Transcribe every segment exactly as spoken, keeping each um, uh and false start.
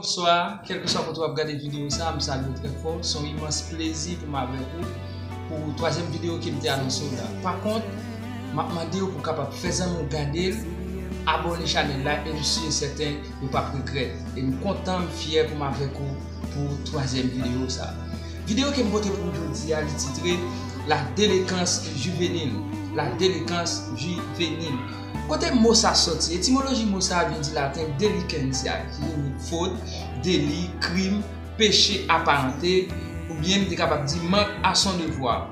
Bonswa, kèlkeswa kote w ap gade videyo sa, m salye w trè fò. Se yon imans plezi pou m avèk ou pou twazyèm videyo ke m te anonse w la. Pa kont, m ap mande w pou w kapab fè zanmi w gade l, abòne chanèl la, e m si e sèten ou p ap regrèt. E m kontan, m fyè pou m avèk ou pou twazyèm videyo sa. Videyo ke m pote pou nou jodi a, li titre La délinquance juvénile. La délinquance juvénile. Kote mo sa soti? Etimoloji mo sa vin di laten deliquentia, ki vin di fot, deli, krim, peche aparante, oubyen m te kapab di manque à son devoir.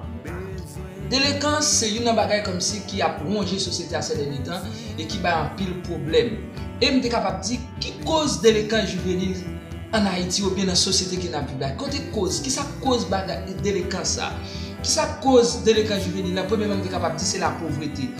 Delenkans se youn nan bagay kòmsi ki ap wonje sosyete a sè dènye tan e ki bay anpil pwoblèm. E m te kapab di, ki koz delenkans jivenil ann Ayiti oubyen nan sosyete ke n ap viv la? Kote koz? Kisa koz bagay delenkans sa? Kisa koz delenkans jivenil la? Premyèman, m te kapab di se lapovrete.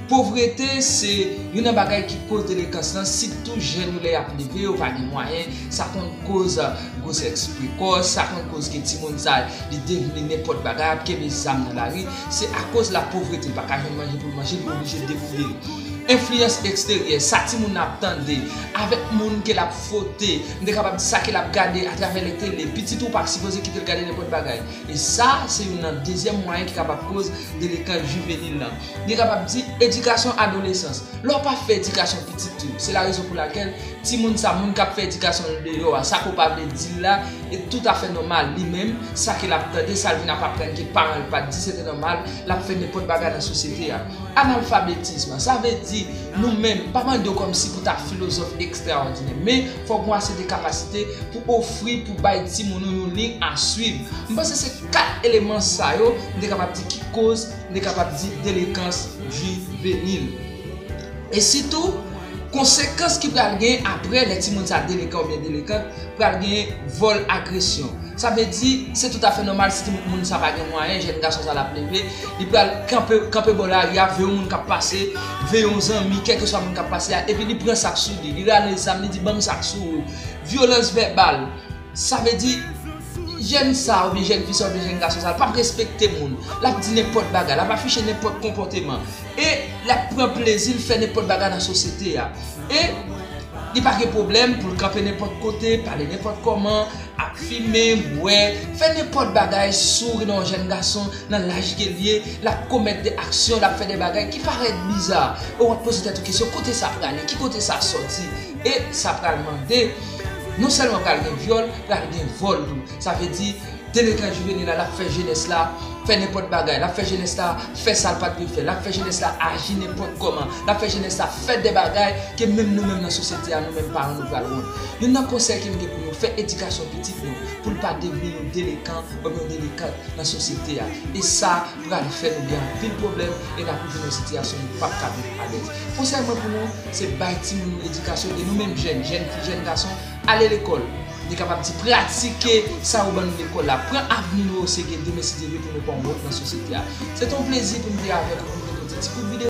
Povrete se youn nan bagay ki koz delenkans lan, sitou jèn yo lè y ap leve, yo pa gen mwayen, sa konn koz gwosès prekòs, sa konn koz ke timoun sa li devni nenpòt bagay, ap kenbe zam nan lari, se akoz lapovrete, li pa ka jwenn manje pou l manje, li oblije deboule l. Enfliyans eksteryè, sa timoun nan ap tande, avèk moun ke l ap fwote, m te kapab di sa ke l ap gade atravè lè tele, pitit ou pa sipoze kite l gade nenpòt bagay. E sa, se youn nan dezyèm mwayen ki kapab koz delenkans jivenil lan. Li kapab di edikasyon adolesans. Lè w pa fè edikasyon pitit ou, se la rezon pou lakèl timoun sa, moun k ap fè edikasyon l deyò a, sa ke w pa vle di l la, e toutafè nòmal. Li menm, sa ke l ap tande, sa l vin ap aprann ke paran l pa t di, se te nòmal, l ap fè nenpòt bagay nan sosyete a. Analfabetism, sa vle di, nou menm, pa mande w kòmsi pou ta filozòf ekstraòdinè, men fòk gen ase de kapasite pou ofri, pou bay timoun ou yon liy a swiv. M panse se kat eleman sa yo, m te kapab di ki koz, m te kapab di delenkans jivenil. E sitou, konsekans ki pral gen apre lè timoun sa delenkan oubyen delenkant, pral gen vòl, agresyon. Sa vle di, se toutafè nòmal si timoun sa pa gen mwayen, jèn gason sa l ap leve, li pral kanpe, kanpe bò lari a, veye yon moun k ap pase, veye yon zanmi, kèlkeswa moun k ap pase a, epi li pran sa k sou li, li rale zam, li di, "Ban m sa k sou ou." Vyolans vèbal. Sa vle di, jèn sa oubyen jèn fi sa oubyen jèn gason sa, l p ap respekte moun. L ap di nenpòt bagay, l ap afiche nenpòt konpòteman. E l ap pran plezi l fè nenpòt bagay nan sosyete a. E li pa gen pwoblèm pou l kanpe nenpòt kote, pale nenpòt kòman, ap fimen, bwè, fè nenpòt bagay sou nan yon jèn gason nan laj ke l ye, l ap komèt de aksyon, l ap fè de bagay ki parèt biza. E w ap poze tèt ou kesyon, kote sa prale? Ki kote sa sòti? E sa pral mande, non sèlman pral gen vyòl, pral gen vòl tou. Sa vle di, delenkans jivenil la, l ap fè jenès la fè nenpòt bagay, l ap fè jenès la fè sa l pa t dwe fè, l ap fè jenès la aji nenpòt kòman, l ap fè jenès la fè de bagay ke menm nou menm nan sosyete a, nou menm paran nou pral wont. Youn nan konsèy ke m gen pou nou, fè edikasyon pitit nou pou l pa devni yon delenkan oubyen yon delenkant nan sosyete a. E sa pral fè nou gen anpil pwoblèm e n ap rive nan yon sitiyasyon nou p ap ka viv alèz. Konsèy mwen pou nou, se bay timoun nou edikasyon e nou menm jèn, jèn fi, jèn gason, ale lekòl. Nou kapab di pratike sa yo ban nou lekòl la. Pran avni nou o serye demen si Dye vle pou nou pa yon wont nan sosyete a. Se te yon plezi pou m te avèk ou, pou m te pote ti kout videyo.